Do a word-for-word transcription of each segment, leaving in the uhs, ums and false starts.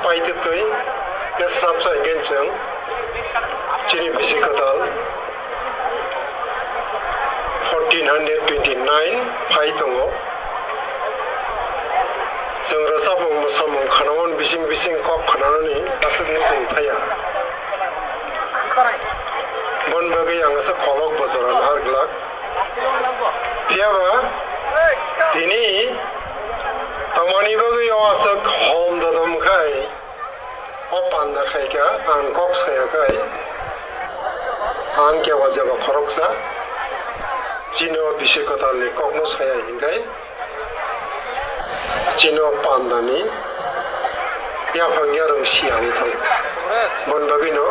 Paitwtwi khe swrapsa hwnkhe chwng chini bisi kwtal fourteen hundred twenty-nine phai tongo. Chwng rwchapmung mwsamung khwnamani bising bising kok khwnanani aswk muchung thaya. Boni bagwi ang aswk kolok bo jora nahar glak. Phiya ba tini tamani bagwi o aswk hom dodom khai, o panda khai kha ang kok saya khai, ang kebo jeba khoroksa chini o bisi kwtalni kokno saya hinkhai. Chini o pandani yaphang yarwng siyang thang. Boni bagwino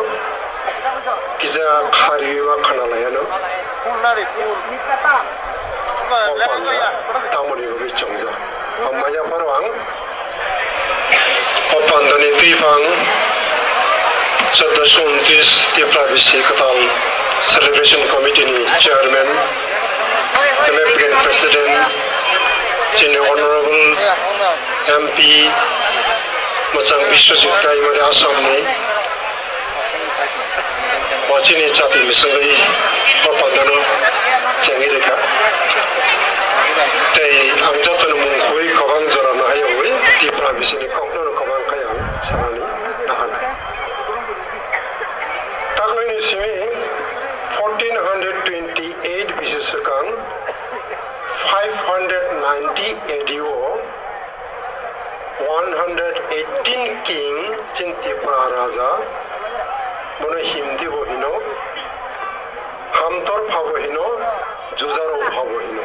kisa khariwi ma khana laiano. O panda tamoni bagwi chongjak. Hamya pharo ang o pandani twiphang chauddosho untris Tipra bisi kwtal celebration committee ni chairman, M F P ni president, chini honorable M P, mwchang Biswajit Daimari Assam ni, bo chini chati misingwi bo pandano chengwi rikha. Tei ang jotono mung khugwi kwbang jora no hayungwi Tipra bisini kokno no kwbang khai ang sanani nahanai. Takloini simi fourteen hundred twenty-eight bisi swkang five hundred ninety A D o one hundred eighteen king chini Tipra raja, bono Hindi bo hino, Hamtor pha bo hino, Jujaro pha bo hino.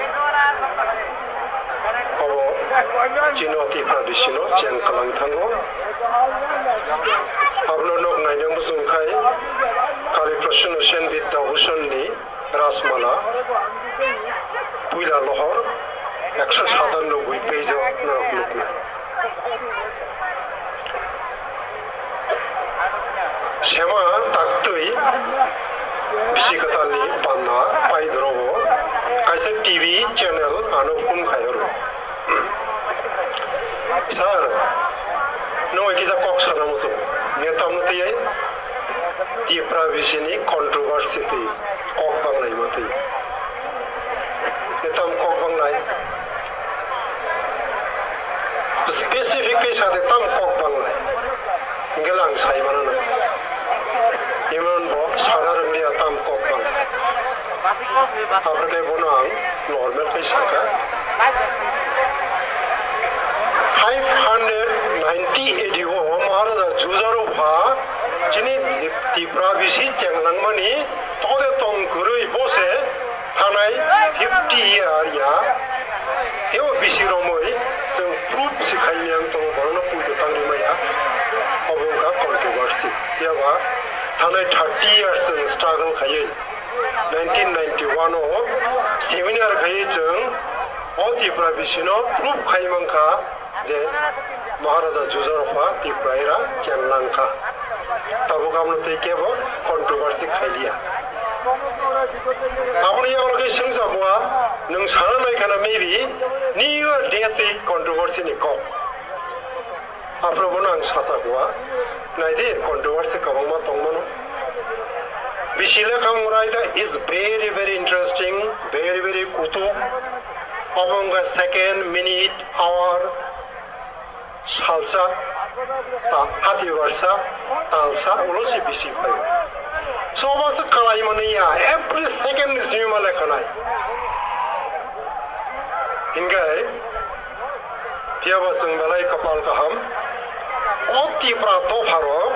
Obo chini Tipra bisino cheng kwlang thango. Abono nok nainang bwswng khai Kali Prasanna Sen Vidya Bhushan ni Rajmala, puila lohor, ekso satanoboi page o norok nukna. Sema taktwi bisi kwtalni panda paidorogo kaisa T V channel ano phone khai oro. Sir, nwng kisa kok sana muchung. Nge tamno tiyai? Tipra bisini controversy twi kok banglai ma twi. Nge tam kok banglai? Specific khe sa de tam kok banglai. Hingke lang sai mano no. Imon bo sadar wngya tam kok banglai. Abrke bono ang normal khe saka. Five hundred ninety A D o Maharaja Jujaro pha chini Tipra bisi chenglangmani tode tong kwrwi bose thanai fifty year ya teo bisi romoi chwng proof si khaimani ang tongo borokno puitu tangri maya obo wngkha controversy. Phiya ba thanai thirty years chwng struggle khaiwi nineteen ninety-one o seminar khaiwi chwng o Tipra bisino proof khai mankha je Maharaja Jujarapha Tipraira chenglangkha. Tabuk amno tei kebo controversy khailiya. Aboni yago khe swngjakma nwng sana nai khana maybe niyo de tei controversy ni kok. Aphuru bono ang sacha kua. Naidi, controversy kwbangma tongmano. Bisi lekha wngrai da is very, very interesting, very, very kutuk. Obo wngkha second, minute, hour, salsa, ta-, hati barsa, talsa, ulo se bisi phaio. So, obo se kalai mani ya, every second ni simi ma lekha nai. Hingai, Phiya ba chwng belai kwpal kaham. O Tipra dopharok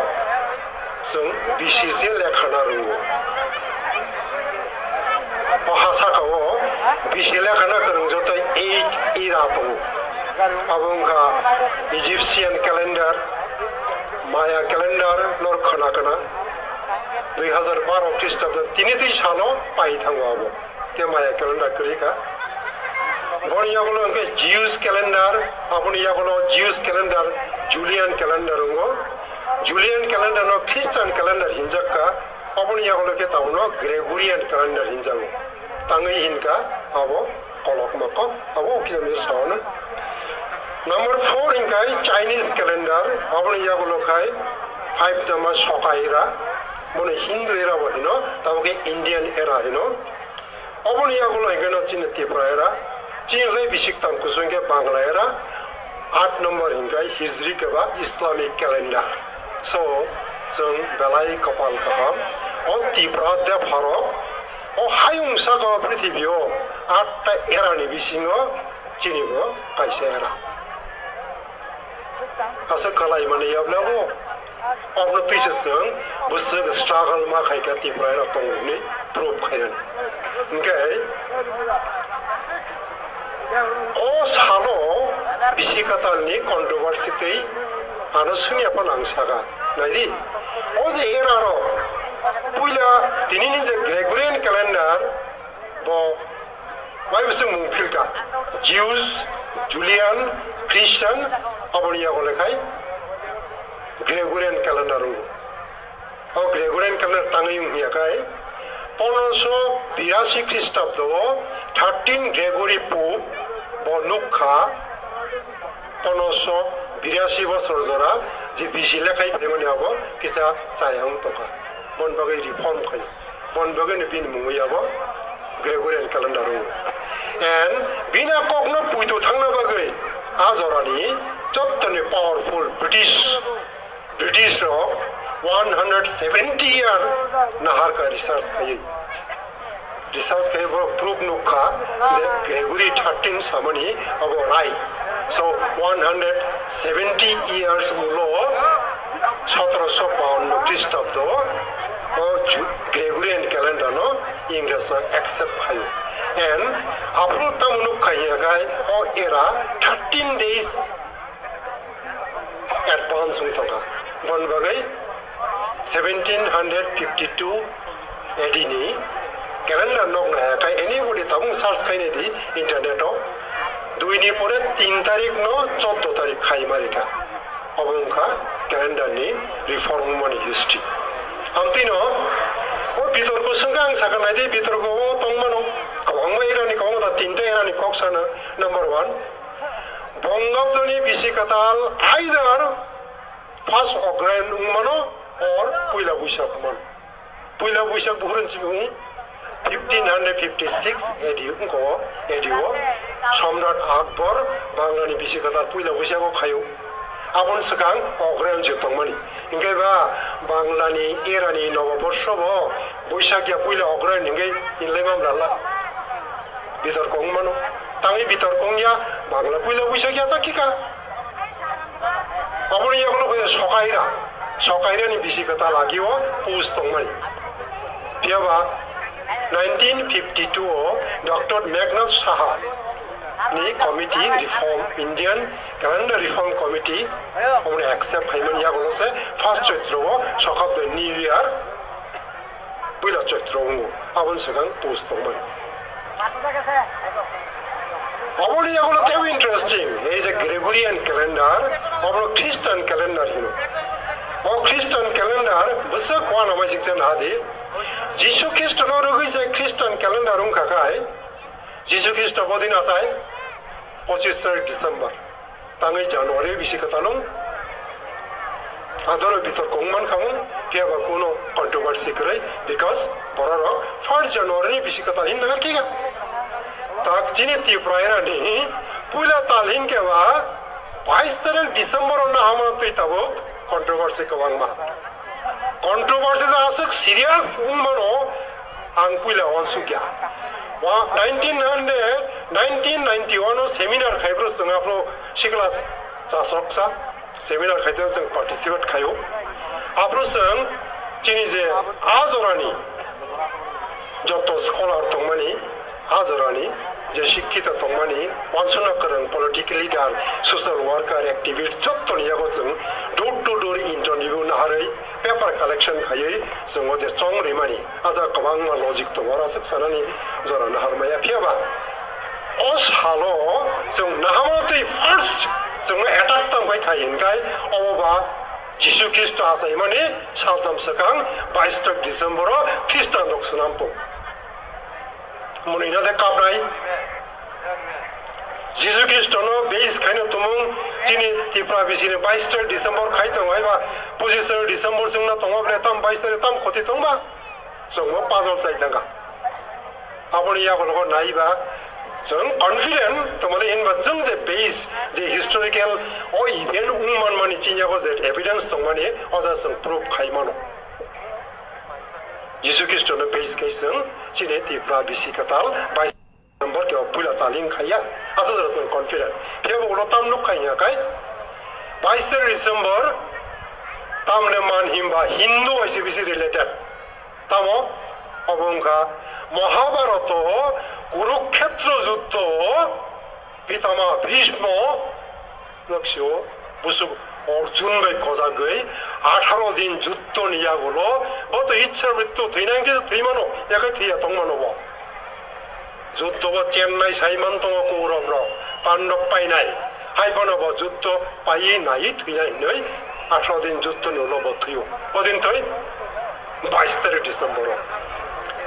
chwng bisi se lekhana rwngo. O ha saka o bisi lekhana kwrwng joto eight era tongo. Abo wngkha Egyptian calendar, Maya calendar, nor khna khna. Dui hazar baro Khristabo tini twi salo pai thango abo. Tei Maya calendar kwrwi kha. Boni yagulo hwnkhe Jews calendar, aboni yagulo Jews calendar, Julian calendar wngo. Julian calendar no Christian calendar hinjak kha, aboni yagulo khe tabukno Gregorian calendar hinjago. Tangwi hinkha abo kolokma kok, abo ukiyamni saono. Number four hingkai Chinese calendar, aboni yagulo khai five number Soka era, bono Hindu era bo hino, tamo khe Indian era hino. Oboni yagulo hingkai no chini Tripura era, chini lai bisik tang kusung khe Bangla era, aat number hingkai Hijri khe ba Islamic calendar. So, chwng belai kapal kaham, o Tripura depharok, o hayung saka o prithibi o atta era ni bisingo chini bo kaisa era. Aswk khalai mani yablabo. Obno twisa chwng bwswk struggle ma khaikha Tripura era tongmani proof khainani. Hwnkhe o salo bisi kwtalni controversy tei ano sungya phano ang saka. Naidi, o je era rok puila tinini je Gregorian calendar, bo bai bwswk mung philka, Jews, Julian, Christian, aboni yago lekhai Gregorian calendar wngo. O Gregorian calendar tangwi wngya khai ponoso birasi Christabdo o thirteen Gregory Pope bo nukha, ponoso birasi bosor jora je bisi lekhai phaimani abo kisa chaya wng tongkha, bon bagwi reform khai. Bon bagwino bini mungwi abo Gregorian calendar wngo. And bini a kokno puito thangna bagwi a jorani jottoni powerful British, British rok one hundred seventy year naharkha research khaiwi. Research khaiwi borok proof nukha je Gregory thirteen samani abo right. So one hundred seventy years ulo sotoroso bawanno Christabdo o Ju-, Gregorian calendar no Ingres rok accept khaio. And aphuru tamo nuk khaiya khai o era thirteen days advance wng tongkha. Bon bagwi seventeen hundred fifty-two A D ni calendar nok naya khai anybody tabung search khainai di internet o. Dui ni pore tin tarik no choddo tarik khai marikha. Obo wngkha calendar ni reform wngmani history. Amtwino o bitorko swngkha ang sakha naidi bitorko o tongmano. Kwbangma erani kwbangma ta tinta erani kok sana. Number one, Bongabdoni bisi kwtal either first Agrayan wngmano or puila Buisak wngmano. Puila Buisak buhrun chibung fifteen hundred fifty-six A D wngko A D o Samrat Akbar Banglani bisi kwtal puila Buisago khaio. Aboni swkang Agrayan se tongmani. Hinkhe ba Banglani erani Noboborsho bo Buisak ya puila Agrayan hinkhe hinlai mamrala. Bitorko wngmano. Tangwi bitorko wngya, Bangla puila Buisak ya sakhi kha. Aboni yagulo phai Sokaira. Sokairani bisi kwtal agio post tongmani. Phiyaba nineteen fifty-two o Doctor Meghnad Saha ni committee reform, Indian Calendar Reform Committee, omoni accept khaimani yagulo se first Chaitra o Sokabde New Year. Puila Chaitra wngo, aboni swkang post tongmani. Aboni yagulo teibo interesting, ei je Gregorian calendar, obono Christian calendar hino. O Christian calendar bwswk uanama siksa nahadi, Jisu Khristono rwgwi je Christian calendar wngkha khai, Jisu Khristo bodin achai pochis tarik December. Tangwi January bisi kwtalung. Adoro bitorko wngman khamung, phiyaba kuno controversy kwrwi, because bororok first January ni bisi kwtal hin nangar khe. Tak chini Tripura era ni puila tal hin khe ba bais tarik December o nahama twi tabuk controversy kwbangma. Controversy ja aswk serious wngmano ang puila uansukya. Wa-, nineteen hundred, nineteen ninety-one o seminar khaibro chwng aphro sikla chasroksa seminar khaito chwng participate khaio. Aphro chwng chini je a jorani joto scholar tongmani, a jorani je sikkito tongmani, uansukna kwrwng political leader, social worker, activist jottoni yago chwng door to door interview naharwi paper collection khaiwi chwng o je chong rimani, a jaga kwbangma logic tongo, oro aswk sanani jora naharmaya. Phiyaba o salo chwng naharmano twi first chwngno attack tangbai thai hinkhai obo ba Jisu Khristo achaimani saltam swkang bais tarik December o Khristanrok swnam pung. Mwnwino de kapnai. Jisu Khristono base khaino tumung chini Tipra bisini bais tarik December khai tongo, haiba pochis tarik December chwngno tongo, bole tam bais tarik tam khoti tongba? Chwngbo puzzle chai thangkha. Aboni yago logo naiba chwng confident, tamani hinba chwng je base, je historical o event wng manmani chini yago je evidence tongmani, o ja chwng proof khai mano. Jisu Khristono base khai chwng chini Tipra bisi kwtal bais December khe o puila taling khaiya, aswk jora chwng confident. Phiya bo ulo tam nuk khai ya kai, bais tarik December, tamle man himba Hindu bai se bisi related. Tamo, obo wngkha Mahabharato Kurukhetra juddho, Pitama Bhishmo, Naksio, busuk Arjun bai kojagwi atharo din juddho ni yagulo, bo to iccha mrityu thwinai khe thwimano, yakhai thwiya tongmano bo. Juddho bo chennai saiman tongo Kaurab rok, Pandab painai. Hai phano bo juddho paiwi naiwi thwinai hinwi atharo din juddho ni ulo bo thwio. Bo din thwi? Bais tarik December o.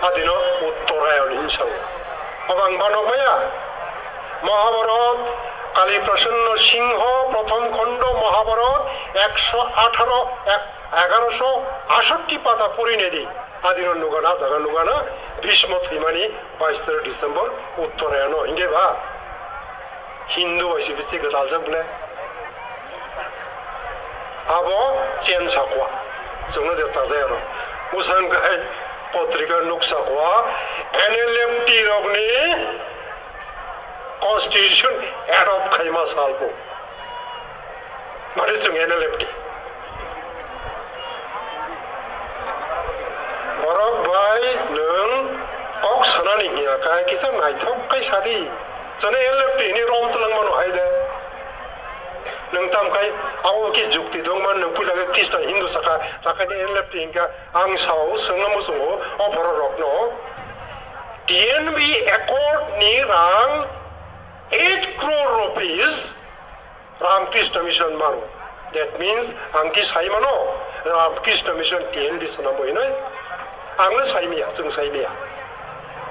Adino Uttarayan hinwi sao. Obo ang banok maya. Mahabharat, Kali Prasanna Singho, Prothom Khondo, Mahabharat, ekso atharo, ek-, egaroso asotti pata pori nai di. Adino nugana, jaga nugana, Bhishmo thwimani bais tarik December, Uttarayan o. Hingke ba? Hindu bai se bisti gwdaljak bole. Abo chen sakwa. Chwngno je chajai aro. Bwsang kai potrika nuk sakwa. N L F T rokni constitution adopt khaima salbo. Mani chwng N L F T. Borok bai nwng kok sanani hiya kai kisa naithok kai sadi. Chwngno N L F T ni rom twlang mano hai de. Nwng tam kai abo ki jukti dong man nwng puila khe Christian Hindu saka, takhai ni N L F T hinkha ang sao swngno muchungo o borok rokno T N V accord ni rang eight crore rupees Ramakrishna Mission maro. That means, ang ki sai mano, Ramakrishna Mission T N V swnamwi hinwi? Ang le sai miya, chwng sai miya.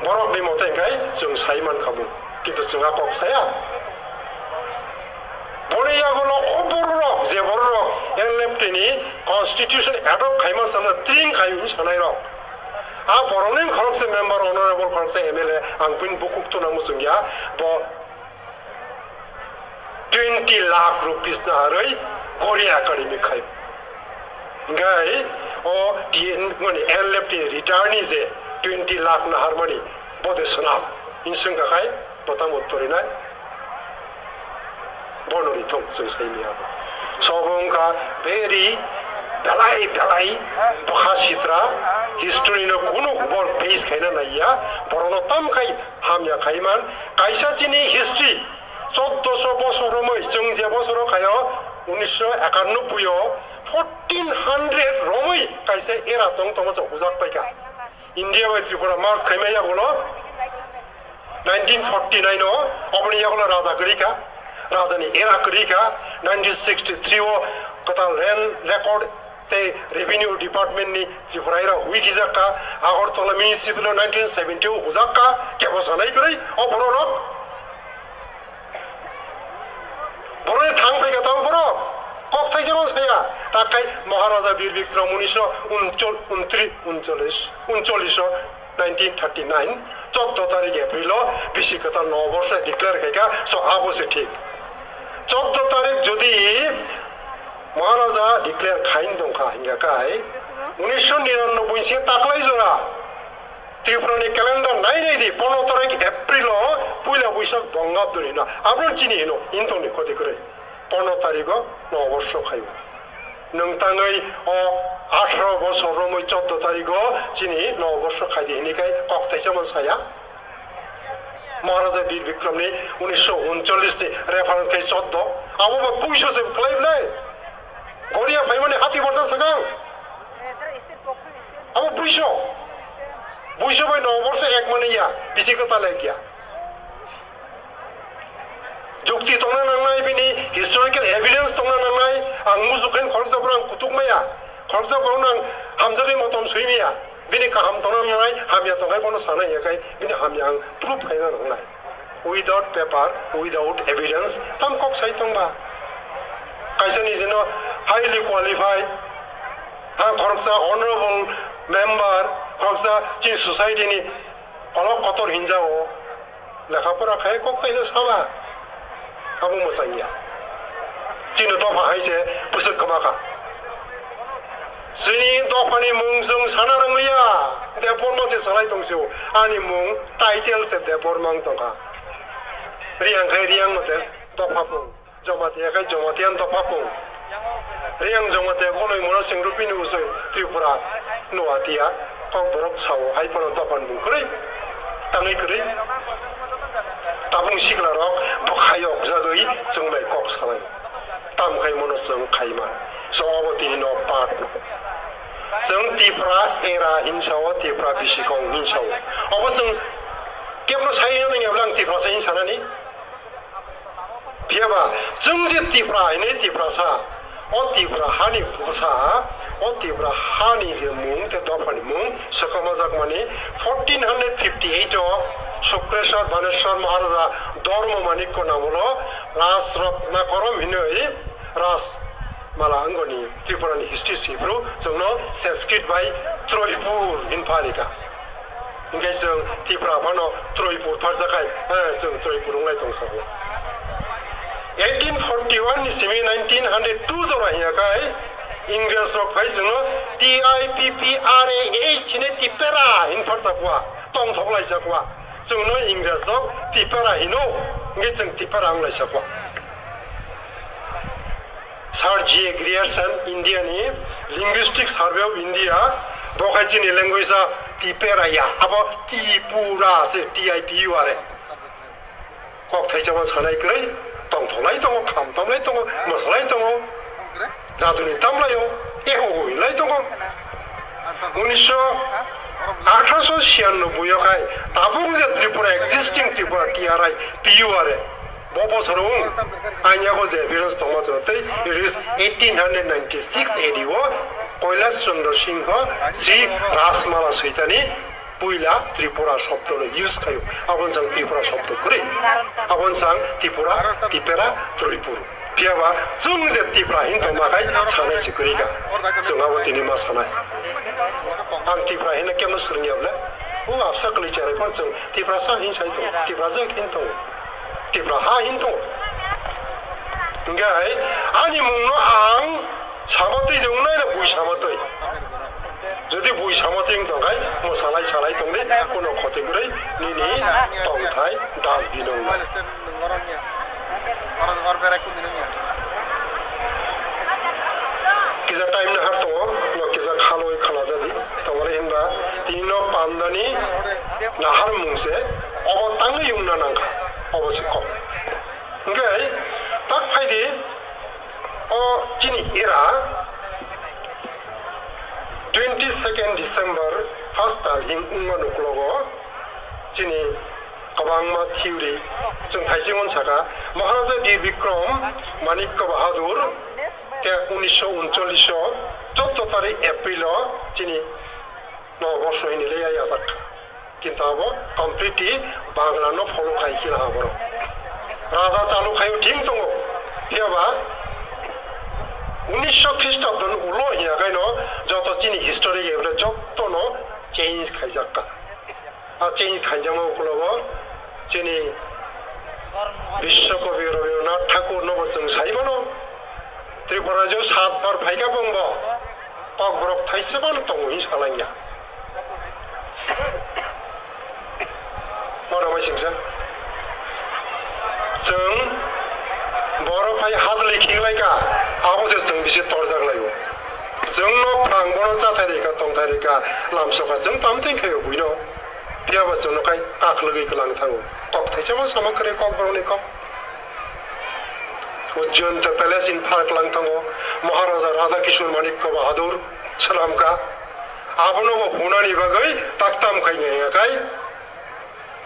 Borok ni mote hwnkhe chwng sai man kha mung, kintu chwng a kok saya. Boni yagulo o bororok, je bororok N L F T ni constitution adopt khaima sana tring khai hinwi sanai rok. A borokni khoroksa member, honorable khoroksa M L A, ang bini bukhuk tuna muchung ya, bo twenty lakh rupees naharwi Korea Academy khai. Hingkhai o T N, mani N L F T ni return ni je twenty lakh naharmani bode swnam. Hinswng kakhai botam uttorinai. Bono rithok chwng sai miya bo. Sobo wngkha very belai belai bwkha sitra, history no kunu bor base khaina naiya, borokno tamkhai hamya khaiman. Kaisa chini history, choddoso bosor romwi, chwng je bosoro khaio, unisho ekannobboi o, fourteen hundred romwi kaisa era tong tongo chwng hujak paikha. India bai Tripura merge khaimai yagulo nineteen forty nine o, oboni yagulo raja kwrwi kha, rajani era kwrwi kha, nineteen sixty three o kwtal land record tei revenue department ni Tripura era hui khijakha, Agartala municipal o nineteen seventy o hujakha, kebo sanai kwrwi o bororok. Borokni thang phaikha tamo borok kok thaisa man saya, takhai Maharaja Bir Bikram unisho unchol-, untri-, uncholish, uncholish o nineteen thirty nine, choddo tarik April o bisi kwtal noborsho declare khaikha, so abo se thik. Choddo tarik jodi Maharaja declare khain tongkha hingkha khai, unisho nirannobboi se taklai jora Tripura ni calendar nai nai di, pono tarik April o puila buisak bongabdoni hino, abro chini hino, intoni khoti kwrwi. Pono tarigo noborsho khaio. Nwng tangwi o atharo bosor romwi choddo tarigo chini noborsho khaidi hini khai kok thaisa man saya. Maharaja Bir Bikram ni unisho uncholish ni reference khai choddo. Abo ba buiso se kwlai bwlai. Goria phaimani hati borsa swkang. Abo buiso. Buiso bai noborsho ek mani ya, bisi kwtal ek ya. Jukti tongna nangnai, bini historical evidence tongna nangnai. Ang muchuk khe khoroksa borok ang kutuk maya, khoroksa borok ang hamjagwi motom swi maya. Bini kaham tongna nangnai, hamya tongkhai bono sana ya khai, bini hamya ang proof khaina nangnai. Without paper, without evidence, tam kok sai tongba. Kaisa nijino highly qualified, ha khoroksa honorable member, khoroksa chini society ni kolok kotor hinjao, lekha pora khai kok taino saba. Abo mwsangya. Chini dopha hai se bwswk kwma kha. Chini dophani mung chwng sana rwngya. Debbarma se salai tong sio. Ani mung title se Debbarma wng tongkha. Riyang khai Riyang mate dopha pung. Jamatia khai Jamatia dopha pung. Riyang Jamatia goloi mano sing rupini usoi Tripura Noatia. Kokborok sao hai phano dophani mung kwrwi. Tangwi kwrwi. Tabung sikla rok bwkhai okjagwi chwng bai kok salai. Tam khai mano chwng khai man. So obo tini no part no. Chwng Tipra era hinsa o, Tipra bisikong hinsa o. Obo chwng kebno sai no nangya bwlang Tipra sai hinsa nani. Phiyaba chwng je Tipra hinwi Tiprasa, o Tipra hani bwsa, o Tipra hani je mung tei dophani mung swkamajakmani fourteen hundred fifty eight o Sukreshwar Baneswar Maharaja Dharma Manikya Namolo Rajratnakoram hinwi Rajmala wngoni Tripurani history sibru chwngno Sanskrit bai Troipur hin pharika. Hinkhe chwng Tipra phano Troipur pharjakhai, eh, chwng Troipur wnglai tongsago. Eighteen forty one ni simi nineteen hundred two jora hiyakhai Ingres rok phai chwngno T I P P R A H hinwi Tipera hin pharjakwa, tongthok laisakwa. Chwngno Ingres rok Tipera hino, hinkhe chwng Tipera wnglaisakwa. Sir G A Grierson, India ni Linguistic Survey of India, bo khai chini language a Tipera ya, abo Tipura se, T I P U R A. Kok thaisa ma sanai kwrwi, tongtholai tongo, kham tamlai tongo, mwsalai tongo, jaduni tamlaio, eho huilai tongo. Unisho, athroso siyannobboi o khai, tabuk je Tripura, existing Tripura, T R I, P U R A. Bo bosoro wng, ang yago je evidence tongma chwng tei it is eighteen hundred ninety six A D o Kailash Chandra Singha Sri Rajmala Soitani puila Tripura shobdono use khaio. Aboni chwng Tripura shobdo kwrwi. Aboni chwng Tripura, Tipera, Troipur. Phiyaba chwng je Tipra hin tongma khai sanai se kwrwi kha. Chwng abo tini ma sanai. Ang Tipra hinna kemno swrwngya bwle? O absa kwlwi cherai phano chwng Tiprasa hin sai tongo, Tiprajwk hin tongo, Tipra ha hin tongo. Hinkhe hai ani mungno ang sama twi de wngnai na bui sama twi? Jodi bui sama twi wng tong khai mwsalai salai tong di, kuno khoti kwrwi nini tongthai dustbin o wngnai. Kisa time nahar tongo, no kisa khaloi khana jadi. Tamani hinba tini no pandani nahar mung se obo tangwi wngna nangkha, obo se kok. Hinkhe tak phaidi o chini era twenty second December first talhing wngmani uklogo chini kwbangma theory chwng thaising unsaka Maharaja Bir Bikram Manikya Bahadur te unisho uncholish o choudo tarik April o chini Noboborsho hinwi le ya yachak kha. Kintu abo completely Bangla no follow khai khe laha borok. Raja chalu khaio thik tongo. Phiyaba unisho Khristobdo ni ulo hiya khaino joto chini history ebole joto no change khaijak kha. A change khaijama ukologo chini Biswa Kabi Rabindranath Thakur no bo chwng sai mano. Tripura jo sat bar phaikha bongbo. Kokborok thaisa phano tongo hin salangya. Mano mai singsa. Chwng borok hai hadli khiklaikha, abo se chwng bisi torjak laio. Chwng no phang bono chathai rikha, tongthai rikha, lamsokha chwng tam thing khaio buino. Phiyaba chwngno khai kakhwlwgwi kwlang thango. Kok thaisamo sama kwrwi kokborokni kok. O Jayanta Palace in Park lang thango. Maharaja Radha Kishore Manikya Bahadur swnamkha. Abono bo hunani bagwi taktam khai naiya khai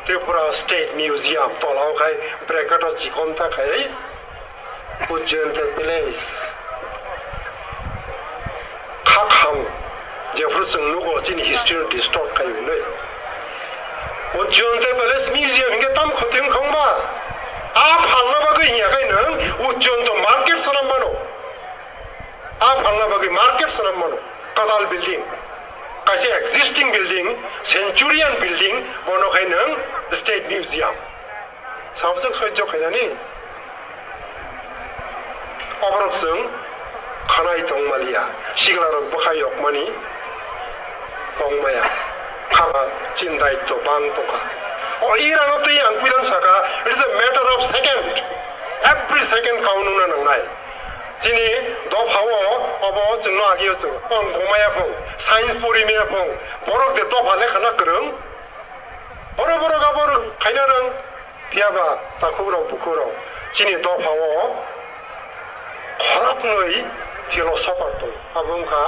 Tripura State Museum tolao khai bracket o chikon ta khai Ujjayanta Palace. Kha kham, jephuru chwng nugo chini history no distort khai hwnwi. Ujjayanta Palace Museum hinkhe tam khoti wngkha wngba? A phalna bagwi hinya khai nwng Ujjayanta market swnam mano. A phalna bagwi market swnam mano. Kwtal building. Kaisa existing building, centurion building, bono khai nwng State Museum. Sabjak sojjo khainani. Oborok chwng khanai tongmaliya, siklarok bwkha yokmani tongmaya, khaba chini daityo bang tongkha. O irano twi ang puilang saka, it is a matter of second, every second count wngna nangnai. Chini dophao obo chwngno agio chwng, tong gomaya phung, science pori maya phung, borok de dopha lekha na kwrwng, borok borok abo khaina rwng. Phiya ba takhukrok bukhukrok, chini dophao khoroknwi philosopher tongo. Abo wngkha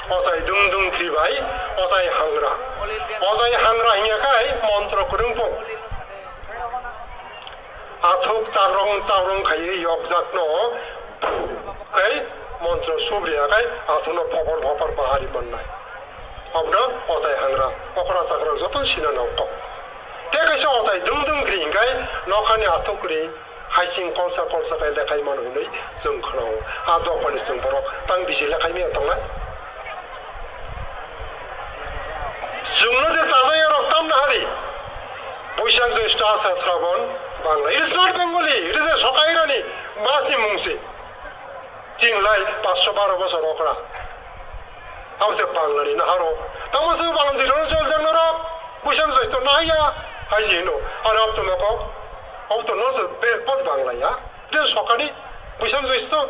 Ochai Dungdungthri bai Ochai Hangra. Ochai Hangra hinya khai montro kwrwngpung. Athuk chakrong chakrong khaiwi yokjakno khai montro subriya khai athukno phopor phopor bahari mannai. Abono Ochai Hangra, okra chakra joto sinana kok. Tei kaisa Ochai Dungdungthri hinkhai nokhani athukri haising kolsa kolsa khai lekhai mano hinwi chwng khwnao. A dophani chwng borok tang bisi lekhai maya tongnai. Chwngno je chajakya rok tamna hari. Buisak Jyoshtha Asha Srabon Bangla. It is not Bengali, it is a Sokairani masni mungsi. Chini lai paanch sho baro bosor okra. Abo se Banglani naharo. Tamo se Banglani rok jol jang norok. Buisak Jyoshtha nahaya. Hai si hino. Aro abo to nokok. Abo to no se be-, bot Bangla ya. De sokani. Buisak Jyoshtha.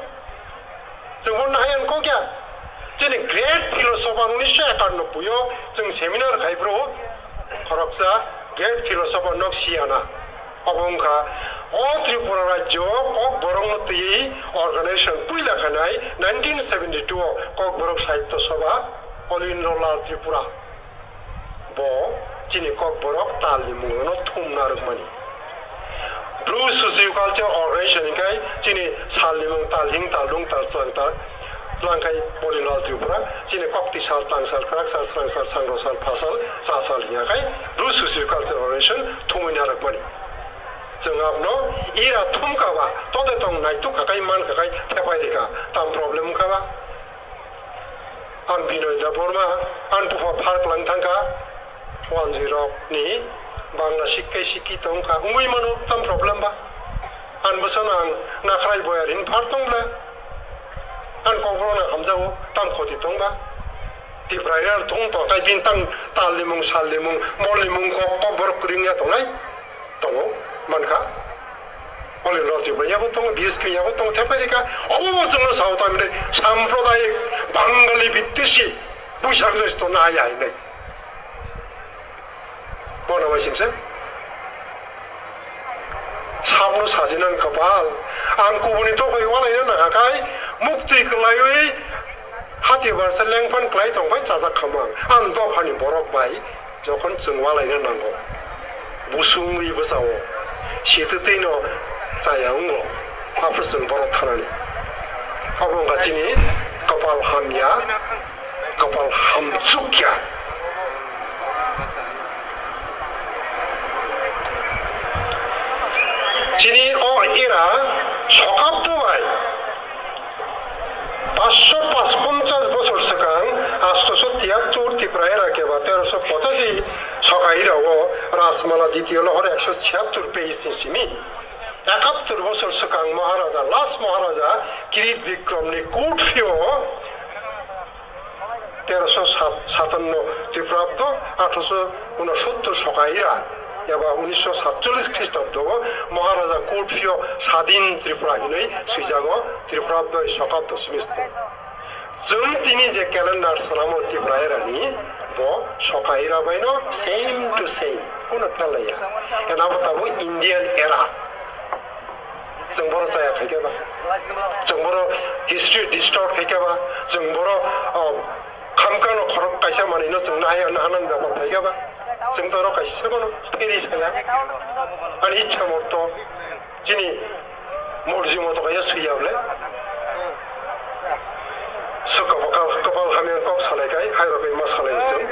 Chwng bo nahaya kok ya. Chini great philosopher unisho ekanoboi o chwng seminar khai phuru. Khoroksa great philosopher nok siyana. Obo wngkha o Tripura rajyo Kokborokno twiwi organization puila khainai nineteen seventy-two o Kokborok Sahitya Sabha, Olindo Lal Tripura. Bo chini Kokborok talni mungno thumna rwkmani. Bru Socio Culture Organization hinkhe chini salni mung tal hing tal lung tal swlang tal. Langkai Bolindol Tripura, chini kokti sal, tang sal, kwrak sal, srang sal, sangro sal, pha sal, cha sal hiya khai, Bru Socio Culture Organization thumwi narwkmani. Chwng abno ira thumkha ba, tode tong naituk kha khai, man kha khai, thepai rikha, tam problem wngkha ba? Ang Binoy Debbarma, ang bupha pharklang thangkha. Wanjwi rok ni Bangla sikkai sikki tong kha, wngwi mano, tam problem ba? Ang bwsano ang nakhrai boyar hin phar tong bla? Ang kokborok no hamjago, tam khoti tong ba? Tiprai rok thung tong kai, bini tang tal ni mung, sal ni mung, mol ni mung kok, kokborok kwrwng ya tongnai? Tongo, mankha. Mol ni lojik bai yabo tongo, B S K yabo tongo, thepai rikha. Obo bo chwngno sao tamni sampradayik Bangali biddeshi, buisak jai to na ya hinwi. Bono bai singsa. Sabno sajinang kapal. Ang kubuni tokoi walaina nahakai, muktwi kwlaiwi hati barsa lengphan kwlai tongbai chajak khamang. Ang dophani borok bai jokhon chwng walaina nango. Busungwi bwsao. Sitwtwino chaya wngo. Aphuru chwng borok thanani. Abo wngkha chini kapal hamya. Kapal hamchukya. Chini o era sokapto bai paanch sho paanch ponchas bosor swkang, aathoso tiyattor Tipra era keba terosho pochashi soka era o Rajmala ditiyo lohor ekso chiyattor page ni simi. Ekattor bosor swkang Maharaja, last Maharaja Kirit Bikram ni court fee o terosho satanno Tripurabdo, athroso unosottor sokaira eba unisho satchollis Khristobdo o Maharaja court fee o Sadin Tripura hinwi swijago Tripurabdo sokabdo simisto. Chwng tini je calendar swnamo Tripura erani, bo soka era baino same to same, kuno phelaiya. Ena bo tabo Indian era. Chwng boro chaya khaikhe ba, chwng boro history distort khaikhe ba, chwng boro, oh, khamkano khorok kaisa manwino chwng nahaya nahanan bepar khaikhe ba, chwng toro kaisa mano pheri saya. Ani ichha morto. Chini morji moto kaiya swiya bole. Swk kapal, kapal hamya kok salai kai, hai rok ma salai chwng.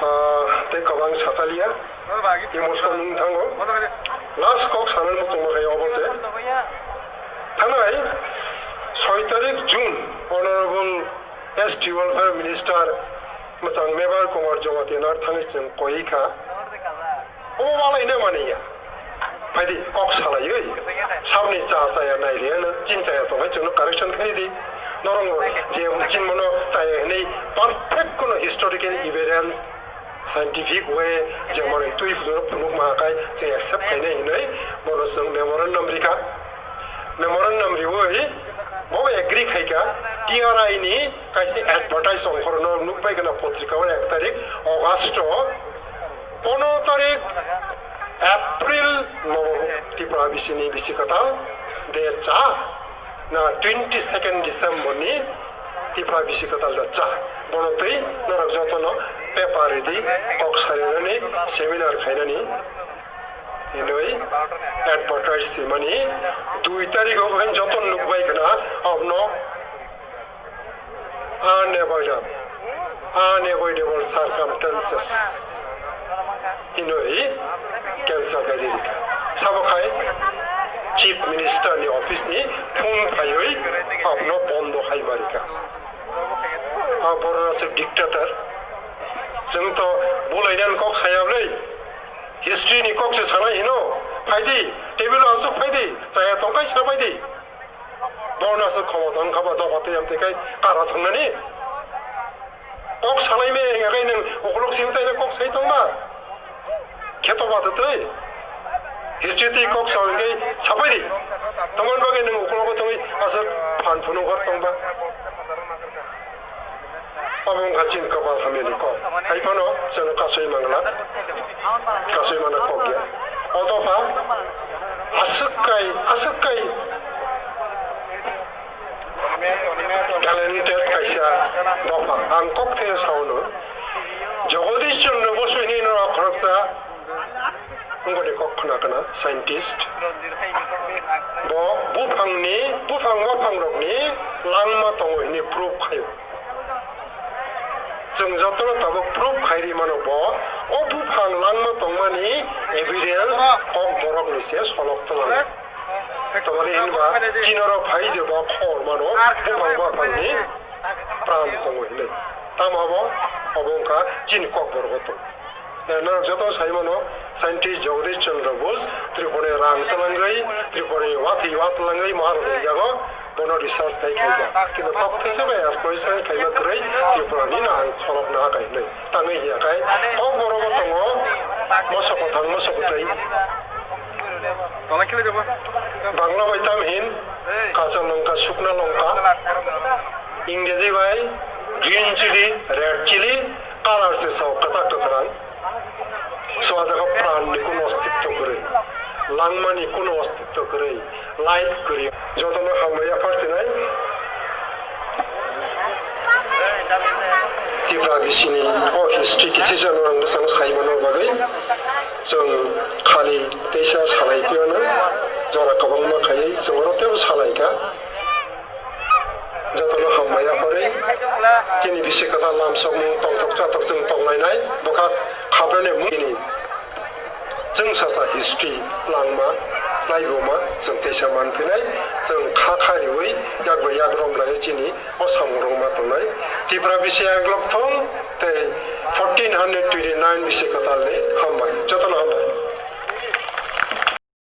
Ah, Kwbang sataliya, emotional wng thango. Last kok sanani muchungma khe obo se. Thanai soi tarik June, Honorable S T Welfare Minister mwchang Mebar Kumar Jamatia nar thangwi chwng koi kha. Obo malaina maniya. Phaidi kok salaiwi, sabni cha chaya nailiya no, chin chaya tongnai chwngno correction khaidi. Norok je chin mano chaya hinwi perfect kono historical evidence, scientific way, je mano twi phunuk phunuk ma kai chwng accept khainai hinwi bono chwng memorandum rikha. Memorandum riwi bo agree khaikha T R I ni kaisa advertise ongkhorno nukbai khna potrika o ek tarik August o. Pono tarik April no Tipra bisini bisi kwtal de cha na twenty second December ni Tipra bisi kwtal de cha. Bono twi norok jotono paper ridi, kok sarinani, seminar khainani hinwi advertise simani dui tarik o khe joto nukbai khna abno unavoidable, unavoidable circumstances hinwi cancel khairi rikha. Sabo khai Chief Minister ni office ni phone phaiwi abno bondo khai ma rikha. A borok se dictator. Chwng to bulainani kok saya bwlai. History ni kok se sanai hino. Phaidi, table o aswk phaidi, chaya tongkai sa phaidi. Bono aswk khomota wngkha ba dopha tei amtwi kai kara thangnani. Kok salai me wngya kai nwng ukolok simi taino kok sai tongma. Kheto ba twi. History twi kok sa wngkhe sapai di. Tamon bagwi nwng ukologo tongwi aswk phan phunuk hor tongba. Obo wngkha chini kopal hamyani kok. Hai phano chwngno kasui mangla. Kasui mana kok ya. O dopha aswk kai, aswk kai talented kaisa dopha. Ang kok thaya saono. Jagadish Chandra Bosu hinwi no khoroksa. Wngkoni kok khna khna scientist. Bo buphangni, buphang waphangrokni langma tongo hwnwi proof khaio. Chwng jotono tabuk proof khai ri mano bo, o buphang langma tongmani evidence kok borokni se solok twlango. Tamani hinba chini oro phai je bo khor mano buphang waphangni pran tongo hinwi. Tamo abo, obo wngkha chini kok borok tong. Eh, norok joto sai mano, scientist Jagadish Chandra Bose, Tripura ni rang twlangwi, Tripura ni watwi wa twlangwi, Maharaj ni yago, bono research khai khaikha. Kintu kok thesa bai exploration khaima kwrwi, Tripura ni nang cholok na kai hinwi. Tangwi hiya khai, kok borok bo tongo, moso kwthang, moso kwtwi. Bangla bai tam hin, kacha longka, sukna longka, Ingreji bai green chili, red chili, Kalar se sao kwchak kwkhrang. So, a jaga pran ni kuno ostitto kwrwi, langma ni kuno ostitto kwrwi, life kwrwi. Jotono hambai yaphar sinai. Tipra bisini o history kisi jano ang bwsano sai mano bagwi chwng khali teisa salai phiyano jora kwbangma khaiwi chwng oro teibo salai kha. Jotono hambai yaphari, chini bisi kwtal lamsokmung tongthok chathok chwng tonglainai, bwkha khabrani mung chini chwng sasa history langma, laibuma chwng teisa manphinai, chwng kha kha riwi yak bai yak romlaiwi chini o samung rwngma tongnai. Tipra bisi yaklok thung tei fourteen hundred twenty-nine bisi kwtalni hambai, jotono hambai.